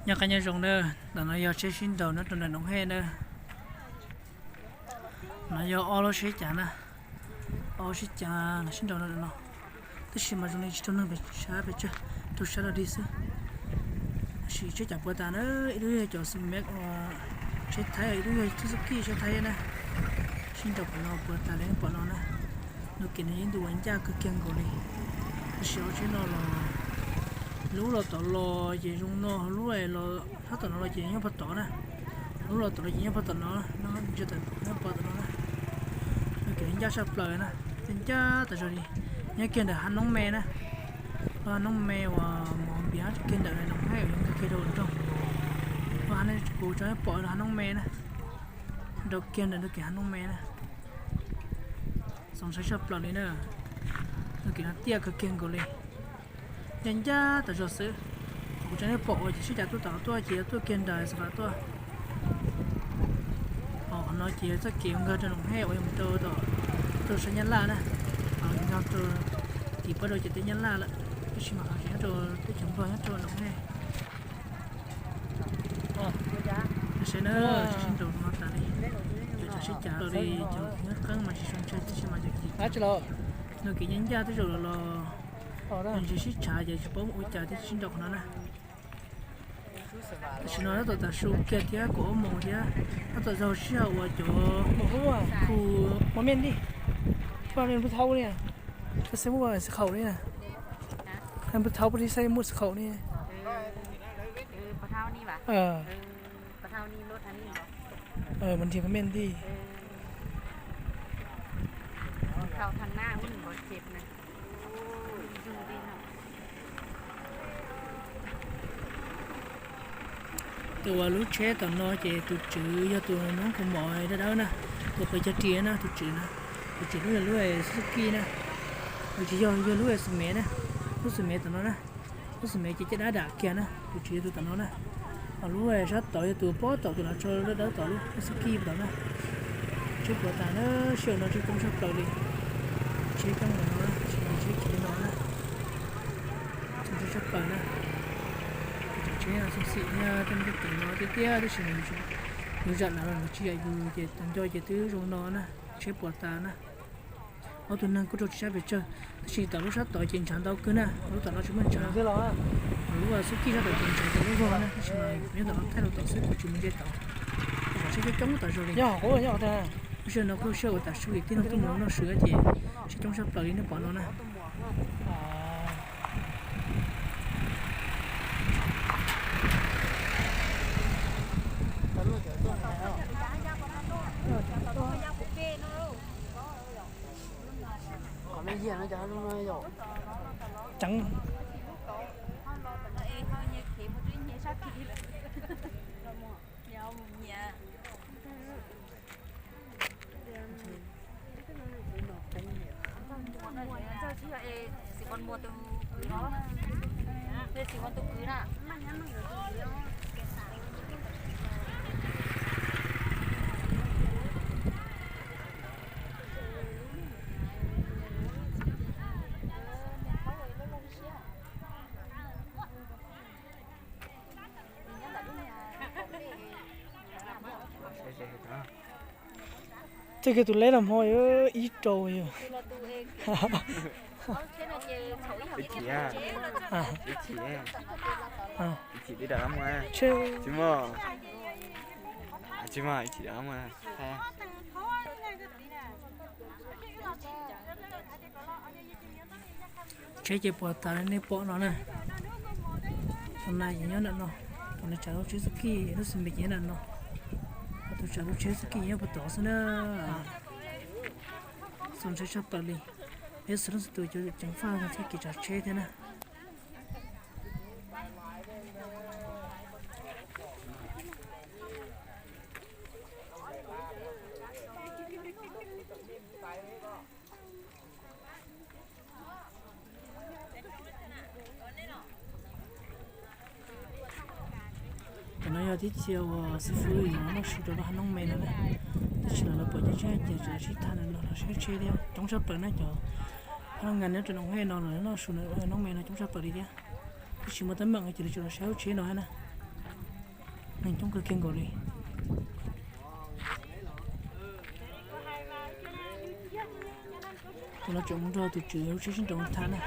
Nyob qab nyob zoo na, ntawm no yog tsheb sib nraus nyob rau ntawm Noom Hej na. No yog ob lub tsheb cav na, ob lub tsheb cav los sib nraus no. Tab sis mas zoo li tsis raug neeg pem sab pem tsawg, raug sab los dig xwb. Tab sis tsheb cav puas tas na, ib lub yog cov Xmax uas tsheb Thaib, ib lub yog tsheb Suzuki tsheb Thaib na. Sib nraus pem no puas tas li pom no na. Ntu kev no yog ib ntu uas ncaj kawg kiag nkaus li. Tab sis ob tsheb no los lub los tom los ces zoo no, lub los sab tom no los ces nyob puag tod na. Lub los tom los ces nyob puag tom no, nyob tom no na. Ntu kev no ncaj tshaj plaws na, ncaj tas zog li. Nyob kiag ntawm hav noob me na, lub hav noob me uas mus npias kiag ntawm Noom Hej uas yog kiag rau nroog. Lub hav no kuv tso pom lub hav noob me na, nrau kiag ntawm ntu kev hav noob me na. Xoom ntshai tshaj plaws li na. Ntu kev no tiaj kawg kiag nkaus li, ncaj ncaj tas zog xwb. Qhov kuv tso nej pom uas ces sib cav tuaj tom tuaj ces tuaj kiag nram Xas Vas tuaj. Qhov no ces txoj kev nkag rau Noom Hej uas yog mus rau tom, rau sab Nyab Laj na. Nkag rau tim pab rau ciam teb Nyab Laj lawm, tab sis mas qhov tseem nyob rau teb chaws Nplog nyob rau Noom Hej. Saib na, sib nraus no tas li, cov sib cav li cov nyob qeeb mas tsis zoo ntshai tab sis mas cov kev, ntu kev ncaj ncaj tej zaum los los ntshe sib tshav ces tsis paub ua cas thiaj sib nraus qhov no na. Tam sim no tab tom tav su kiag thiab kaum ob moos thiab, tab tom zaug sij hawm uas cov khu mos mej ntij, pab npus thau li, pab xeeb ua xi khaum li, npus thau pab xeeb muaj xi khaum li. Mas nrhiav mos mej ntij. Tus uas lub tsheb tom no ces tus tswv yog tus noob kua mom dawb dawb na, uas pawg cog ris na, tus tswv na. Tus tswv lub yog lub Suzuki na, tus tswv yog yog lub Xmax na, lub Xmax tom no na. Lub Xmax ces caj dab dam kiag na, tus tswv yog tus tom no na. Ho lub sab tod yog tus pob tom tus lav tso dawb dawb tom lub Suzuki tom na. Tsheb puas tas na, sij hawm no tsheb coob tshaj plaws li. Tsheb coob ntawm no, tsheb kev no na, tsheb tshaj plaws na. Tsheb xov xim thiab tej kev no tiag tiag tab sis yus zam lav los tsis yam yus ces tus nco ces twb zoo no na, tsheb puas tas na. Ob tug neeg kuj raug tsis sab pes tsawg, tab sis tom lub sab tod ces ntshav ntau kawg na, lub tom no tsis muaj ntshav. Lub Suzuki sab tod ces ntshav tau lub vog na, tab sis mas nyob tom no thaij rau tom xwb kuv tsis mus ze tod. Cov tsheb coob coob tas zog li. Lub sij hawm no kuj sij hawm uas tav su es tib neeg tuaj mus noj su ces tsheb coob tshaj plaws li nej pom no na. Ceev. Tej kiag tus leb los hmo ib rau yog. Tsheb ces puas tas li nej pom no na. Tus na ces nyob ntawm no, tus na tsav lub tsheb Suzuki, lub Xmax ces nyob ntawm no. Tus tsav lub tsheb Suzuki nyob puag tod xwb na. Xoom ntshai tshaj plaws li. Peb xwv leej xwv tus cov ceev faj thiab kev tsav tsheb thiab na. Cov no yog tib txhia uas xib fwb yuav noj su rau lub hav noob me no na. Tab sis los lawv pom cov tsheb ces tseem sib tham no los saib tsheb thiab coob tshaj plaws na. Cov phab laj ngas nyob rau Noom Hej no los noj su noob me no coob tshaj plaws li thiab. Tab sis muaj teeb meem ces lawv tsis los saib lub tsheb no na. Neeg coob kawg kiag nkaus li. Tus no tseem mus nrog tus tswv lub tsheb sib nraus tham na.